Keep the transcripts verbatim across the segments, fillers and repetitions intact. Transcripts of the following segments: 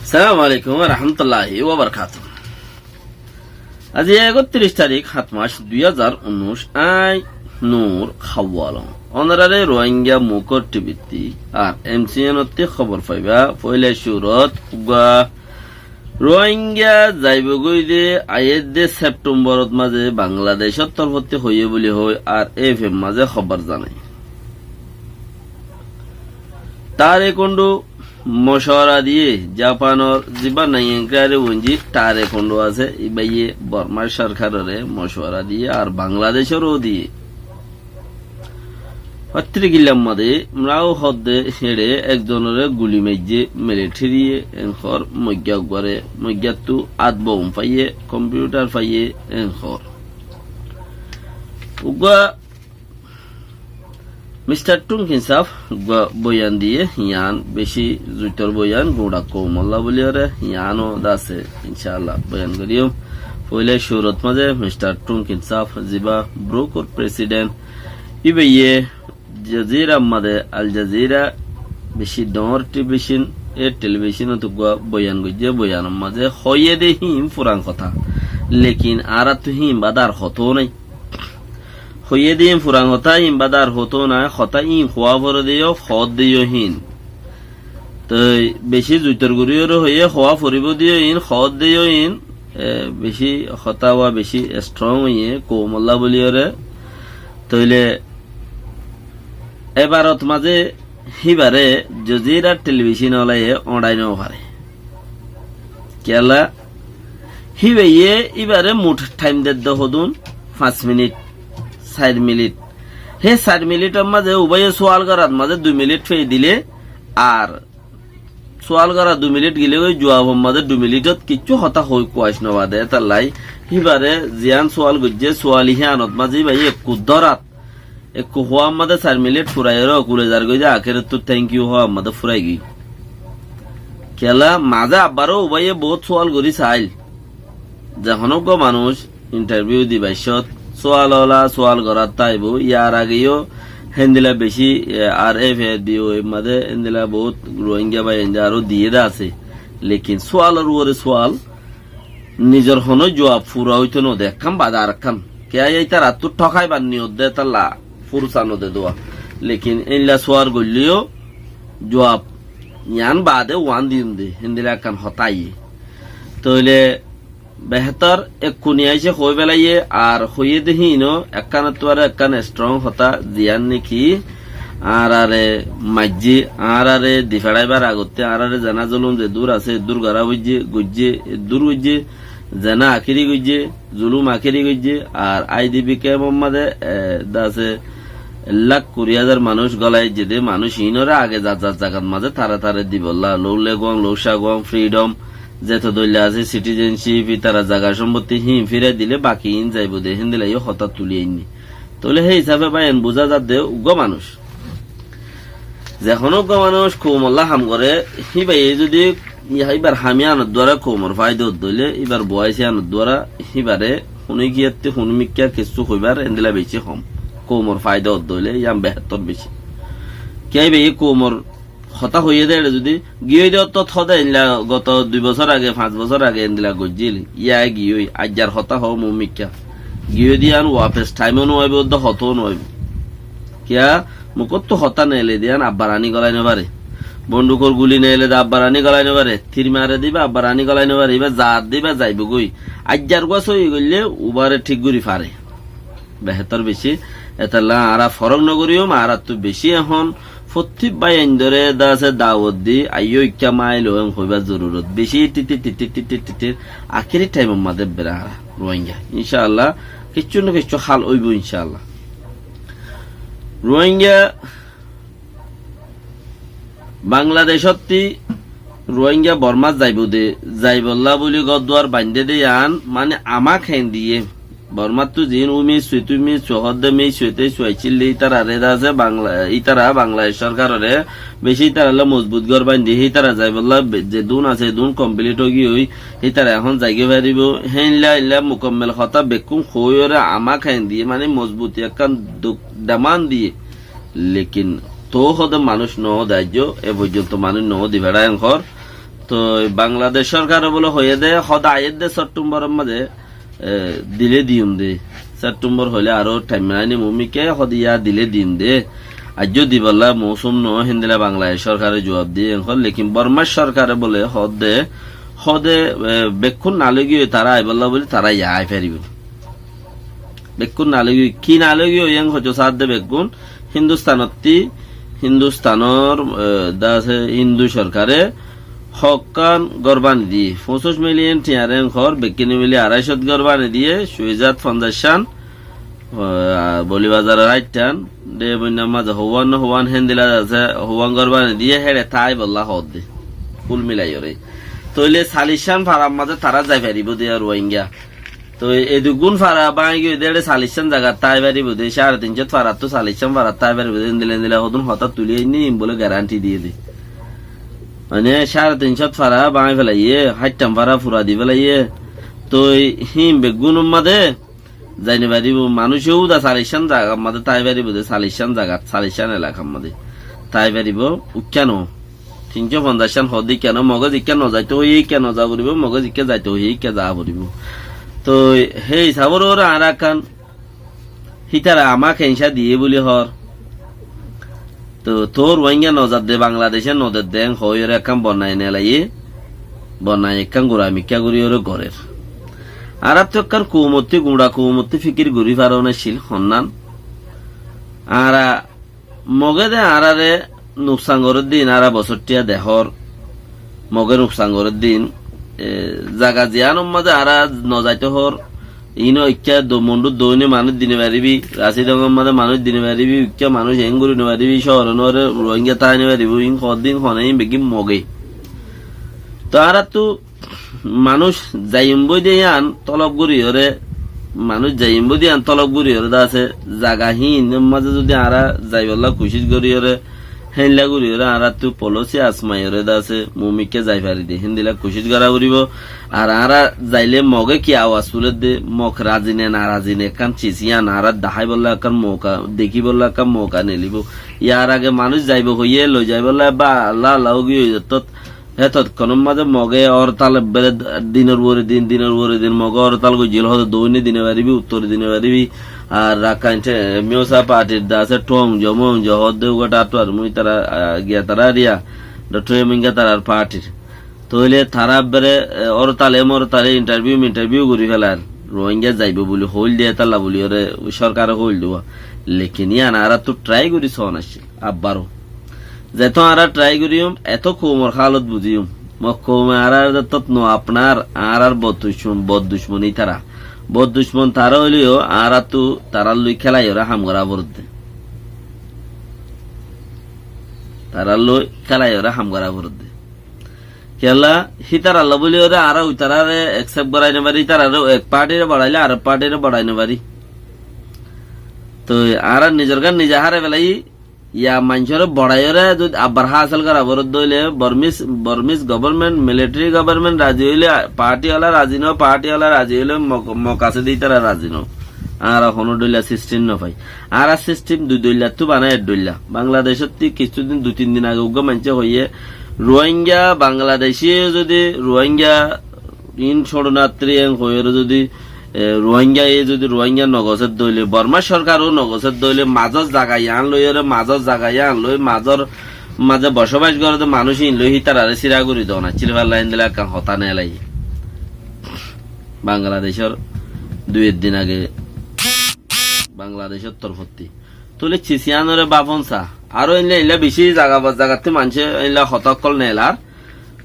Assalamu alaikum wa rahmatullahi wa barakatuhu. Aijja ekottiríc tarík, háñt mac, dui házar unnúic, añí Nur Hawalong. Ónorare Rohingya Mukor T V ttí ar M C N ottí hóbor faiba. Foila cúrot uggwá Rohingya zaibogói de aiyédde Septemborot mazé Bangladecór torfótti hoiyé buli hoi R F Ar mazé hóbor zanai. Tarekwondo mocwara diyé, Japanor zibá Naiyankari Wonji tarekwondo asé, íbaye Bormar sorkarore mocwara diyé ar Bangladecóre diyé. Óttiríkilla mazé mrau hodde héçe ekzonore guli maijjé militariye, en hoór moigga uggwáre, moiggáttu át boum faiyé, kompiutar faiyé, en hoór. Uggwá Mistar Tungkin sáf uggwá boyan diyé, yián bicí zuitor boyan, guñça koumolla buli hoóre, yiáno dase, incáalla, boyan goijjum. Foila cúrot mazé Mistar Tungkin sáf, zibá Brokor president, íbaye Jazeera mazé, Al Jazeera bicí dhoóñr television, e televisionot uggwá boyan goijjé, boyanor mazé hoiyé de híin furan hotá, lekin añáráttu híin bade ar hotóu nái. Hoiyé de híin furan hotá, híin bade ar hotóu nái, hotá híin hoó fore de yó, hoódde yó híin. Toi bicí zuitor goríyore hoiyé, hoó foribóu de yó híin, hoódde yó híin, e, bicí hotá uwá bicí strong óiye, koumolla buli hoóre. Toile ebarot mazé híbare Jazeera television olaye oñçái no fare. Kiyólla? Híbaye íbare mut thaim dedde hodún fañs minit, sair minit. Hé sair minitor mazé ubaye sual gorat mazé dui minit fei dile, ar sual gora dui minit gile goi, juabor mazé dui minitot kiccú hotá hoi kuac no bade, étalla híbare ziyán sual goijjé, sual híyanot mazé íbaye ekku dórat, ekku huwar mazé sair minit furaiyóre okule zargoi de, akérottú thank you huwar mazé furai giyói. Kiyólla mazé abbaró ubaye bout sual gorí sail. Ze honó uggwá manúic interview dibar cót sual ola sual gorát táibo, yar age yó héndilla bicí, e, R F A, V O A mazé héndilla bout Rohingya bái ainde aró diyé de asé. Lekin sualor uore sual, nizor honó juab fura óito no de, ekkán bade arekkán. Kiyá, ítarattú thokaibar niyot de étalla fursa no de dua. Lekin éilla sual goillé yó juab yián bade uán diyum de, héndilla ekkán hotá aiyé. Toile behétor ekku niyaice hoi felaiyé, ar hoiyé de híin ó ekkánottu aró ekkán strong hotá, ziyán neki añárare maijjé, añárare difeçaibar agottí añárare zená zulum zedur asé, edur gorá foijjé, goijjé, edur goijjé, zená akiri goijjé, zulum akiri goijjé, ar I D P camp or mazé, e, de asé lak kuri házar manúic golaiyé de manúic híinore age zar zar zagat mazé tare tare dibolla, lou Legoang, lou Shagoang, freedom, zeto dóilla asé, citizenship, ítara zaga sompotti híin firai dile baki híin zaibo de, héndilla yó hotá tuli ainné. Toile hé hísafe bái en buzá zadde uggwá manúic, ze honó uggwá manúic koumolla ham goré, híbaye zodi híbar ham yiánor duara koumor faida ódde óile, híbar boyas yiánor duara híbare honó giyattí honó mikká kessú hoibar héndilla bicí hom. Koumor faida ódde óile yián behétor bicí. Kiyá, híbaye koumor hotá hoiyé de, ére zodi giyói de ottót hode, éilla goto dui bosór age, fañs bosór age éndilla goijjíl, yá giyói, aijjar hotá hoó mumikká. Giyói de yián wapes thaim ó no aibó, de hotá ó no aibó. Kiyá, mukóttu hotá neile de yián abbar aní golai no fare. Bondukor guli neile de abbar aní golai no fare. Tir mare de íba abbar aní golai no fare. Íba zar de íba zaibo goi. Aijjar uggwá sóiyi goillé ubare thík gorí fare. Behétor bicí, étalla añára forók no goríyum, añárattú bicí ehón fottí báiyaindóre de asé dawot di, aiyó ikká mail óen hoibar zorurot. Bicí titi titi titi titi akéri thaimor mazé ebbere añára Rohingya. Incáalla, kiccú no kiccú hál óibo incáalla. Rohingya Bangladecótti Rohingya Bormát zaibo de, zaibolla buli gór duar baindé de yián, mani amak héen diyé. Bormáttu ziín umi suit, umi suhódde mi suite suaicíl de ítarare de asé Bangla, ítara Bangladec sorkarore bicí ítaralla mozbut gór baindé, ítara zaibolla be-, zedún asé, edún komplít ói giyói, ítara ehón zaigói faribó. Héinla, héinla mukammel hotá bekkún hoóiyoré amak héen diyé, mani mozbut ekkán duk-, demand diyé. Lekin toóu hodé manúic noó de aijjó, e foijjonto manúic noó di feçá en hoór. Toi Bangladec sorkare bóle hoiyé dé, hoó dé aiyér dé September or mazé, e, dile diyum dé. September hoilé aró thaim nái né mumkin, hoó dé yá dile diyum dé. Aijjó dibolla mousum no, héndilla Bangladec sorkare juab diyé en hoó, lekin Bormar sorkare bóle hoó dé, hoó dé, e, bekkún nalóigiyoi tará aibólla bóli tará yá ai faribó. Bekkún nalóigiyoi, ki nalóigiyoi en hoito saádde bekkún, Hindustanottí, Hindustanor, e, dé asé Hindu sorkare hokkán gór bani diyé. Foñsíc miliyon thiañ re en hoór, bekkúne mili aráicót gór bani diyé, Suizat fonzaiccán, e, Boli Bazaror háittán, de boinnar mazé houwán, houwán héndilla dé asé, houwán gór bani diyé, héçe táibolla hoódde. Kul milaiyóre. Tóile saliccán farar mazé tará zai faribó dé Ruáinga. Toi e duggún fara báñgi giyói dé, éçe saliccán zagat tái faribó dé, cáre tincót farattú saliccán farat tái faribó dé, endilla endilla hodún hotá tulí ainné, in bóle garanti diyé dé. Mane, cáre tincót fara báñgi felaiyé, háittam fara fura di felaiyé. Toi híin beggúnor mazé zai no faribó, manúic óuda saliccán zagat mazé tái faribó dé, saliccán zagat, saliccán elakar mazé tái faribó, uikká no. Tincó fonzaiccán hoódde íkka no, Mogé zikká no zaito hoiyé íkka no za foribó, Mogé zikká zaito hoiyé íkka za foribó. Toi hé hísabor uore añára ekkán hítara amá kencá diyé buli hoór. Toi, toóu Ruáinga no zadde, Bangladecé no dedde, en hoóiyoré ekkán bonnai nelaiyé, bonnai ekkán gura mikká goríyoré gorér. Añáráttu ekkán koumottí, guñça koumottí fíkir gorí faron accíl, honnán. Añára Mogé de añáráre nuksan gorédde, añára bosóttiya dehór, Mogé nuksan gorédde, e, zaga ziyánor mazé añára nozaito hoór, iín ó ikká do-, Mondhút doóine manúic di no faribí, Rasidongor mazé manúic di no faribí, ikká manúic eéngorí no faribí, cóore noóre Ruáinga tái no faribó, iín hoódde iín hone iín beggín Mogé. Toóu añáráttu manúic zaiyum bóli de yían tolob goríyoré, manúic zaiyum bóli de yían tolob goríyoré de asé, zaga híinor mazé zudi añára zaibolla kucíc goríyoré, héndilla goríyoré añáráttu polósi asmaiyoré de asé, mumkin zai fari de, héndilla kucíc gorá foribó. Ar añára zailé Mogé ki awas tulédde, Mog razi ne narazi ne ekkán sis yían añára daháibolla ekkán mouka, dekíbolla ekkán mouka nelibó. Yar age manúic zaibo hoiyé, loi zaibolla ba Allah Allah ógi ói zettót, hétokkónor mazé Mogé órtal ebbere dinor uore din, dinor uore din Mogé órtal goijjíl, hoóde doóine di no faribí, uttóre di no faribí. Ar Rakkain te-, Miusa partir de asé, Thong Jo, Mong Jo, hoódde uggúa thattu ar mui tará, a, giya tará ariya, Doctor Eminga tarár partir. Tóile tará ebbere, e, órtale mortale intarviu mintarviu gorí felar. Ruáinga zaibo buli hoóil de, étalla buli óre sorkare hoóil de. Lekin yían añáráttu trai gorí soón accíl. Abbaró. Zeto añára trai goríyum, eto koumor hálot buzíyum. Mog koume añárar zetot no apnár, añárar bot ducmon, bot ducmon ítara. Bot ducmon tará óileyo añáráttu tarálloi kélaiyóre ham gorá foredde. Tarálloi kélaiyóre ham gorá foredde. Kiyólla, hítaralla bóliyoré añára uitaráre eksep gorái no fari, ítarare ek partire boçailé arek partire boçái no fari. Toi añára nizor gán nize hárai félai, ya maincóre boçaiyóre zodi abbar hásil gorá foredde óile Bormis, Bormis gobormen, militeri gobormen razi óile parti ola razi no, parti ola razi óile Mog, Mog asé de ítara razi no. Añára honó dhoilla sistem no fai. Añára sistem dui dhoillattú banai ek dhoilla. Bangladecótti kissú din, dui tin din age uggúa maincé hoiyé, Ruáinga Bangladeci zodi Ruáinga in córonatri en hoiyóre zodi, e, Ruáinga e zodi Ruáinga nogosé dóile, Bormá sorkar ó nogosé dóile, mazór zaga yián loiyóre, mazór zaga yián loi, mazór mazé bocóbac goré dé manúic in loi hítararé síra gorí doón accíl falla endilla ekkán hotá neelai. Bangladecór dui ek din age Bangladecór torfótti. Tóile cis yiánoré báfon sa. Aró eilla eilla bicí zaga ba zagattú maincé eilla hotá ókkol neelar.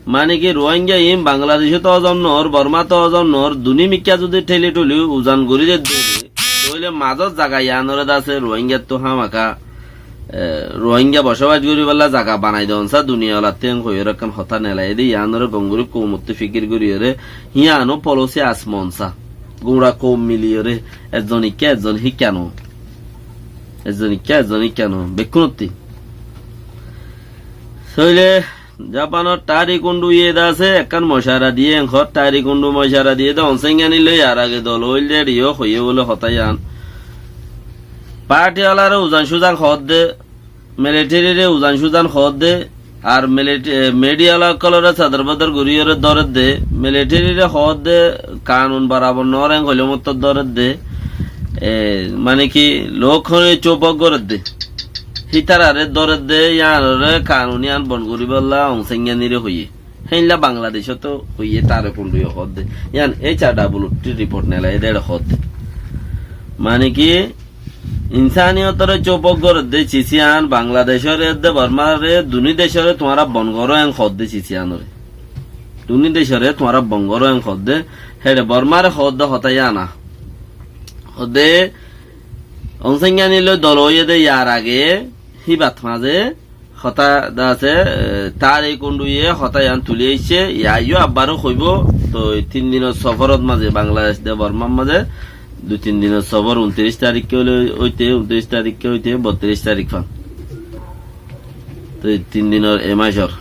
Mane ki Ruáinga in Bangladecót ozon noór, Bormát ozon noór, duní mikká zudi théli thuli uzan gorí de dóile, tóile mazór zaga yiánoré de asé Ruáingattú hámaka, e, Ruáinga bocóbac goríbolla zaga banai doón sa duniya olattú en hoiyóre ekkán hotá neelai de yiánoré gom gorí koumottú fikir goríyoré, híyano polósi asmon sa. Guñça koum miliyóre, ezzon ikká, ezzon híkka no. Ezzon ikká, ezzon híkka no. Bekkúnottí. Tóile Japanor Tari Kundu ye de asé, ekkán mocara diyé, en hoór Tari Kundu mocara diyé de, onséngani loi ar age dol óil de, iyó hoiyé bóle hotá yián. Parti olaré uzan suzan hoódde, militerire uzan suzan hoódde, Ar milite-, e, midhiya ókkolore sodor bodor gorí yóre dóredde, militherire hoódde kanun borabor noór en hoilé mottor dóredde, e, mane ki, lók hoói cóubok goredde. Hítarare dóredde, yíanore kanun yían bon goríbolla Aung San Suu Kyi re hoiyé. Héinla Bangladecót hoiyé, Tarik Windu ye hoódde. Yían H R W T riport nelaiyé dé ére hoódde. Mane ki, Insániyotore cóubok goredde cis yían Bangladecóre edde Bormáre duní decóre tuáñra bon goró en hoódde cis yíanore. Duní decóre tuáñra bon goró en hoódde, héçe Bormáre hoódde hotá yían. Hoódde Aung San Suu Kyi loi dol óiye dé yar age híbat mazé hotá de asé, e, Tarik Windu ye hotá yían tulí aiccé, yá yó abbar hoibó, toi tin dinor soforot mazé Bangladec de Bormár mazé, dui tin dinor sofor, untiríc tarikké óile óite, untiríc tarikké óite bottiríc tarik fán. Toi tin dinor e macor.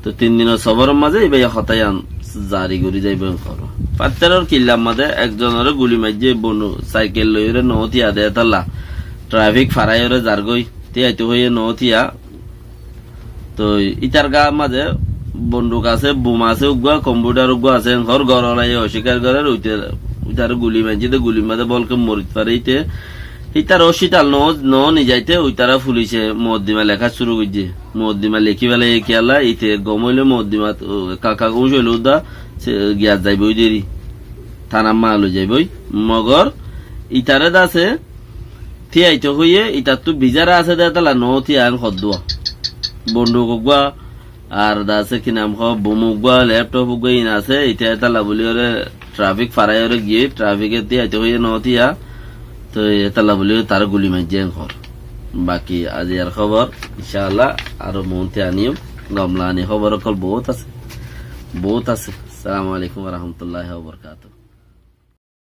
Toi tin dinor soforor mazé íbaye hotá yían zari gorí zaibó en hoór. Fattaror killar mazé ekzonore guli maijjé, bonu saikel loiyóre noó tiya de etalla. Trafik faraiyóre zargói. Tiyaito hoiyé noó tiya. Toi ítar gaar mazé bonduk asé, bum asé uggúa, kompiuthar uggúa asé, hoór gor olaye ocíkar gorér, uite, uitaré guli maijjé dé, gulir mazé bólke morit fare íte. Hítare óspital noó, noó nizaite, uitará fulice mokoddima leká cúru goijjé. Mokoddima lekí félaiye kiyólla, íte gom óile mokoddimat, o, kaka gúñc óile uddá, se, giyat zaibói deri. Thanat ma loi zaibói. Mogor, itaré de asé, Tíyaito hoiyé, itattú bizar asé dé etalla noó tíya en hoddúa. Bonduk uggúa, ar de asé ki nam hoó, bum uggúa, lepthop uggúa in asé, ite etalla buli óre trafik farai óre giyé, trafike tíyaito hoiyé noó tíya, toi etalla buli óre taré guli maijjé en hoór. Baki aziyar hóbor, incáalla, aró muúntu aníyum, gom lani hóbor ókkol boóut asé, boóut asé. Assalamu alaikum wa rahmatullahi wa barakatuhu.